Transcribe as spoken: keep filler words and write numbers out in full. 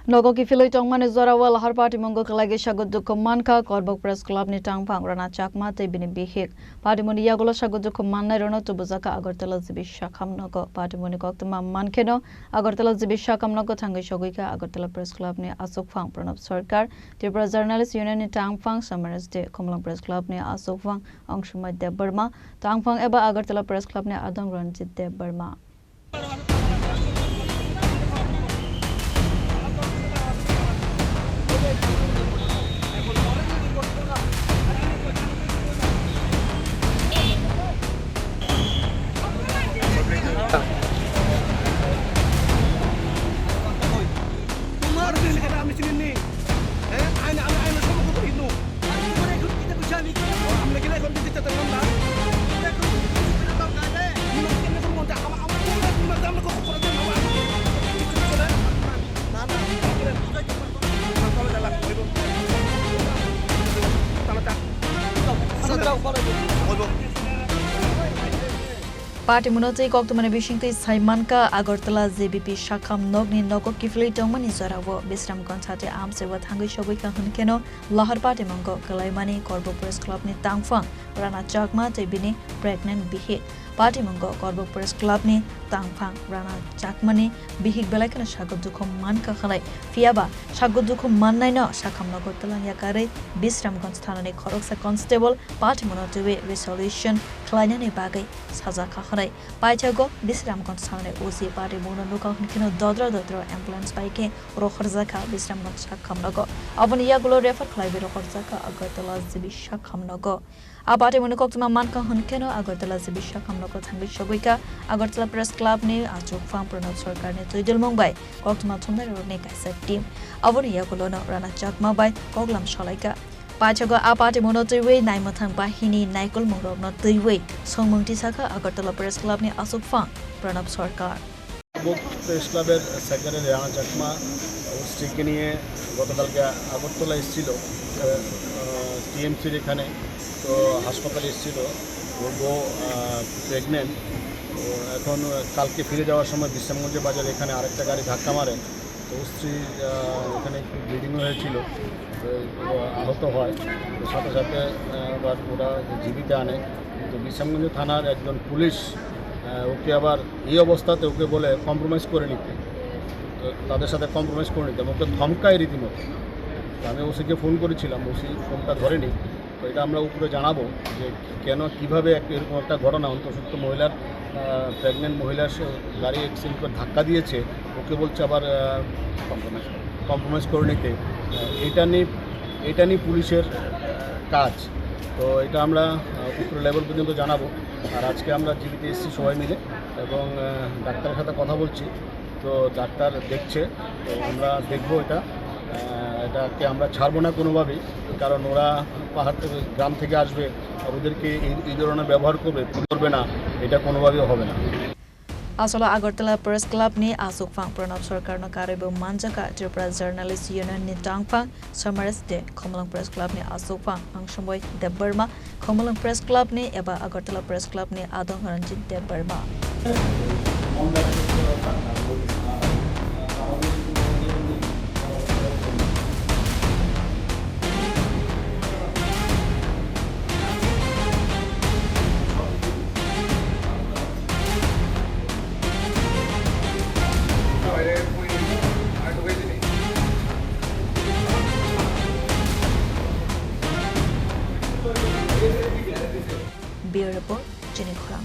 Nogo kiphilwi tongmani jorao lahar patimungo kwlaigwi sago dukhu mankha Korbok Press Club ni tangphang Rana Chakma tei bini bihik. Patimuni yagulo sago dukhu mannairokno tubujakha Agartala G B Sakham nogo. Patimuni koktwma mankheno Agartala G B Sakham nogo thangwi sogwikha Agartala Press Club ni achukphang Pranab Sarkar, Tripura Journalist Union ni tangphang Samaras de, Khumulwng Press Club ni achukphang Angsumai Debbarma, tangphang eba Agartala Press Club ni adong Ranjit Debbarma. Patimungo twi koktwmani bisingtwi sai mankha, Agartala G B P Sakham nokni nogo kiphilwi tongmani jorao Bisramganj hate amchaiwa thangwi sogwikha hwnkheno, lahar patimungo kwlaimani Korbok Press Club ni tangphang Rana Chakma tei bini pregnant bihik. Patimungo Korbok Press Club ni tangphang Rana Chakmani bihik belai kheno sago dukhu mankha hwnwi. Phiyaba sago dukhu mannaino Sakham nogo twlang yakarwi Bisramganj thanani khoroksa constable patimuno twiwi resolution khlainani bagwi sajakha hwnwi. Paithago Bisramganj thanani O C patimungno nukha hwnkheno dodro dodro ambulance bai khe rohorjakha Bisramganj Sakham nogo. Aboni yagulo refer khlaiwi rohorjakha Agartala G B Sakham nogo. A patimungni koktwma mankha hwnkheno Agartala G B Sakham nogo thangwi sogwikha Agartala Press Club ni achukphang Pranab Sarkar ni twidulmung bai koktwma thumnairokni kaisa team. Aboni yagulono Rana Chakma bai koklam salaikha. Paithago a patimungno twiwi naimwthang bahini naikolmungrokno twiwi songmung tisakha Agartala Press Club ni achukphang Pranab Sarkar. Korbok press ক্লাবের সেক্রেটারি রানা চাকমা ওর স্ত্রীকে নিয়ে গতকালকে আগরতলা এসেছিল টিএমসির এখানে। তো হাসপাতালে এসেছিল, ওর বউ প্রেগনেন্ট। তো এখন কালকে ফিরে যাওয়ার সময় বিশ্রামগঞ্জের বাজারে এখানে আরেকটা গাড়ি ধাক্কা মারে। তো ওর স্ত্রী আহ, ওখানে একটু ব্লিডিংও হয়েছিল, তো ও আহত হয়। তো সাথে সাথে আহ, আবার ওরা জিবিতে আনে। তো বিশ্রামগঞ্জ থানার একজন পুলিশ আহ, ওকে আবার এই অবস্থাতে ওকে বলে কম্প্রোমাইজ করে নিতে, তো তাদের সাথে কম্প্রোমাইজ করে নিতে, ওকে ধমকায় রীতিমতো। তো আমি ওসিকে ফোন করেছিলাম, ওসি ফোনটা ধরেনি। তো এটা আমরা উপরে জানাবো যে কেন, কিভাবে এক-, এরকম একটা ঘটনা, অন্তঃসত্ত্বা মহিলার, আহ, প্রেগনেন্ট মহিলার সে গাড়ি অ্যাক্সিডেন্ট করে ধাক্কা দিয়েছে, ওকে বলছে আবার, আহ, কম্প্রোমাইজ, কম্প্রোমাইজ করে নিতে। আহ, এটা নিয়ে, এটা নিয়ে পুলিশের, আহ, কাজ। তো এটা আমরা, আহ, উপরে লেভেল পর্যন্ত জানাবো। আর আজকে আমরা জিবিতে এসেছি সবাই মিলে এবং, আহ, ডাক্তারের সাথে কথা বলছি। তো ডাক্তার দেখছে, তো আমরা দেখবো এটা। আহ, এটাকে আমরা ছাড়বো না কোনোভাবেই, কারণ ওরা পাহাড় থেকে, গ্রাম থেকে আসবে, আর ওদেরকে এই, এই ধরনের ব্যবহার করবে, করবে না, এটা কোনোভাবেই হবে না। Asolo Agartala Press Club ni achukphang Pranab Sarkar no karwi bo manjakha Tripura Journalist Union ni tangphang Samaras de, Khumulwng Press Club ni achukphang Angsumai Debbarma, Khumulwng Press Club ni eba Agartala Press Club ni adong Ranjit Debbarma. Bureau Report, Chini Khorang.